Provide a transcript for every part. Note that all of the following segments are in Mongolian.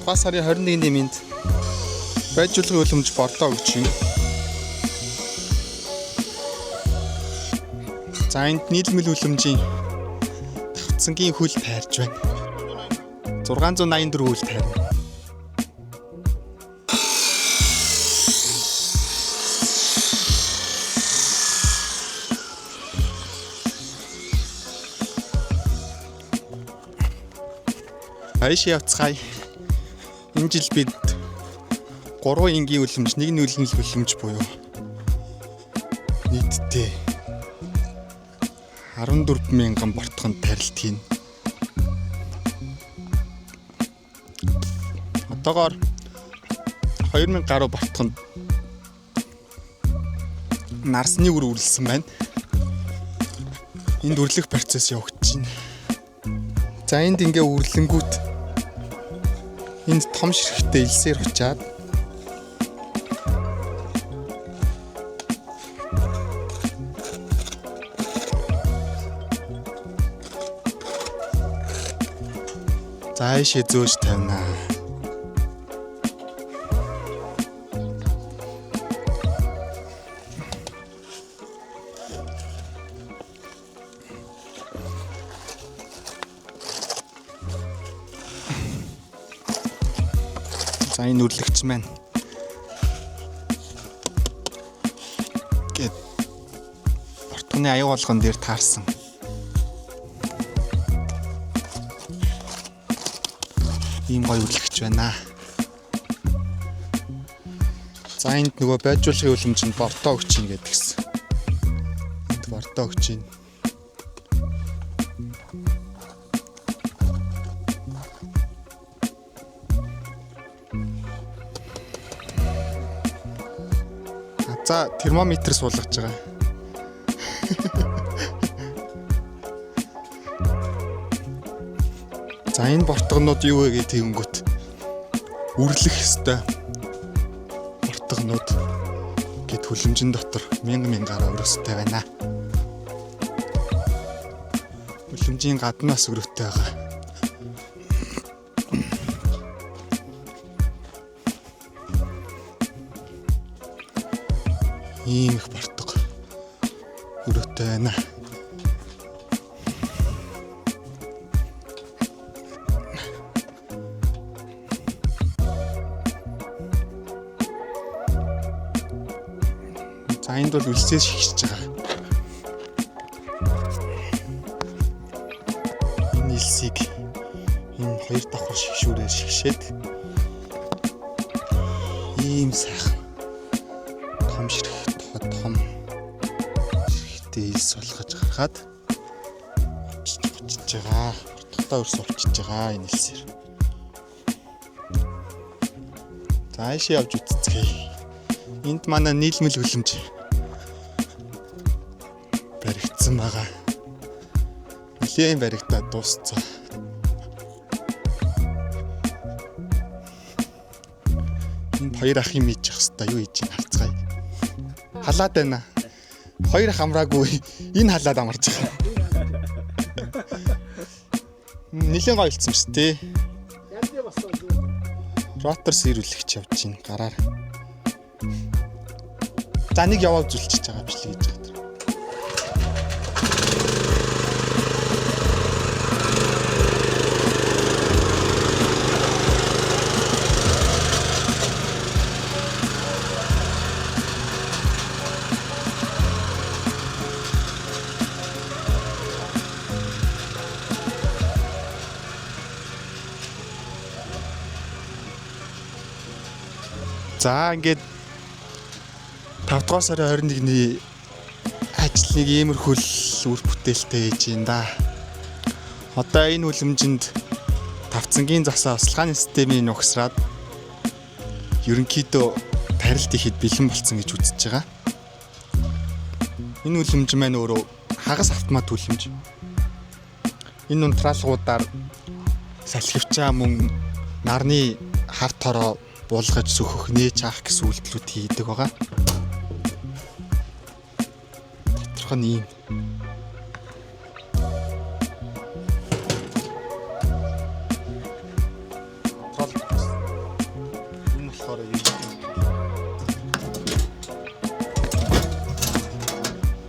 Дугаар сарын 21-ний минт байжуулгын үлэмж борлоо гэж байна. За энд нийлмэл үлэмжийн тавцангийн хөл тайрж байна. 684 хөл тайрна. Ааш явцгаая. Энэ жил бид 3 энгийн үлэмж, нэг нүлэнл үлэмж буюу нийтдээ 14 мянган бортгонд тарилт хийнэ. Одоогоор 2000 гаруй бортгонд нарсны үр үрлсэн байна. Энд үрлэх процесс явагдаж байна. За энд ингээ үрлэнгүүт энд том ширхтээ элсээр очиад за ийшээ зөөж тавина. За энэ үрлэгч маань гээд бортгоны аяг болгон дээр таарсан. Ийм гоё үрлэгч байна. За энд нөгөө байжуулгын үлэмжинд бортоо өгч ийн гэдгсэн. Энд бортоо өгч ийн. За термометр суулгаж байгаа. За энэ бортгонууд юу вэ гэх тэгэнгүүт үрлэх ёстой бортгонууд гэд хүлэмжин дотор мянга мянгаараа өрөөстэй байна. Хүлэмжийн гаднаас өрөөтэй байгаа. Ийм их бортго өрөөтэй байна. За энд бол үлсээс шигшиж байгаа. Энэ элсийг энэ хоёр давхар шигшүүрээр шигшээд ийм сайхан том ширхэг том ширхэгтэй элс болгож гаргаад очиж байгаа. Тогтоо өрс болчихж байгаа энэ элсээр. За ийшээ явж үзцгээе. Энд манай нийлмэл хүлэмж баригдсан байгаа. Нилээн баригдаад дууссан. Энд хоёр ах юм хийж явах хэвээр юу хийж ийн харцгаая. Халаад байна. Хоёр ах амраагүй энэ халаад амарч байгаа. Нилээн гоё болсон шүү дээ. Ротор сэрүүлэгч явж байна гараар. За нэг яваа үзүүлчихэж байгаа бичлэг хийж байгаа. За ингээд 5 дугаар сарын 21-ний ажлыг иймэрхүү л үр бүтээлтэй хийж байна да. Одоо энэ үлэмжинд тавцангийн засаа осолгааны системийг нухсраад ерөнхийдөө тарилт ихэд бэлэн болцсон гэж үзэж байгаа. Энэ үлэмж маань өөрөө хагас автомат үлэмж. Энэ унтраалгуудаар салхивчаа мөн нарны хар тороо буулгаж сөхөх, нээж хаах гэсэн үйлдэлүүд хийдэг байгаа. Доторх нь ийм.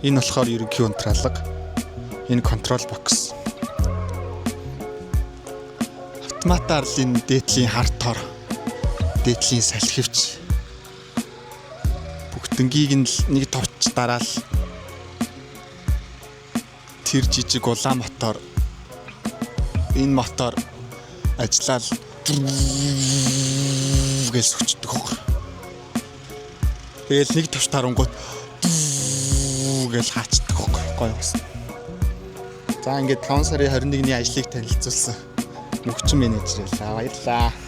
Энэ болохоор ерөнхий унтраалга. Энэ control box. Автоматар л энэ дээдлийн хар тор, дээдлийн салхивч бүгднгийг нь л нэг товч дараал тэр жижиг улаан мотор, энэ мотор ажиллаад гэж сүчдэг хөх. Тэгэл нэг товч тарангуут гэж хаачдаг хөх, гоё бас. За, ингээд 5 сарын 21-ний ажлыг танилцуулсан мөгчин менежер байлаа. Баярлалаа.